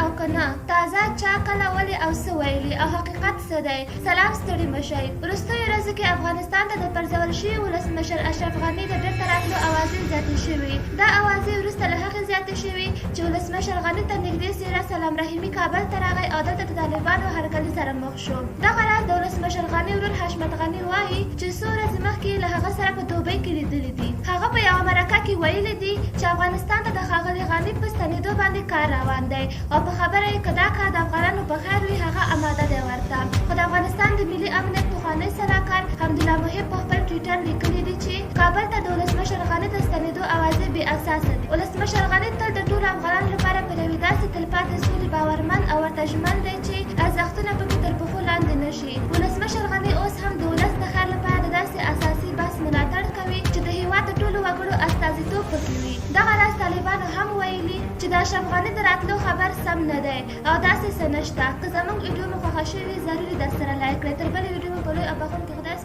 او که نه؟ تازه، چا، کله، ولې او څه ویلي او حقیقت څه دی؟ سلام ستړي مه شئ. وروستیو ورځو کې افغانستان ته د پرځول شوي ولسمشر اشرف غني د بیرته راتلو اوازې زیاتې شوي. دا اوازې وروسته له هغې زیاتې شوي چې ولسمشر غني ته نږدې څېره سلام رحیمي کابل ته راغی او دلته د طالبانو هرکلي سره مخ شو. دغه راز د ولسمشر غني ورور حشمت غني وايي چې څو ورځې مخکې یې له هغه سره په دوبۍ کې لیدلي دي. هغه په یوه مرکه کې ویلي دي چې افغانستان ته د ښاغلي غني په ستنېدو باندې کار روان دی او په خبره یې که دا کار د افغانانو په خیر وي هغه اماده دی ورته. خو د افغانستان د ملي امنیت پخوانی سلاکار حمدالله محب په خپل ټویټر لیکلي دي چې کابل ته د ولسمشر غني د ستنېدو اوازې بې اساسه دي. ولسمشر غني تل د ټولو افغانانو لپاره پر یوې داسې تلپاتې سولې باورمند او ورته ژمن دی چې ارزښتونه پکې تر پښو لاندې نه شي. ولسمشر غني اوس هم د ولس د خیر لپاره د داسې اساسي بحث ملاتړ کوي چې د هېواد د ټولو وګړو استازیتوب پکې وي. دغه راز طالبانو هم ویلي چې د اشرف غني د راتلو خبر سم نه دی او داسې څه نشته. که زموږ ویډیو مو خوښه شوې وي ضرور یې درسره لایک کړئ. تر بلې ویډیو مو په لوی او بخښونکي خدای.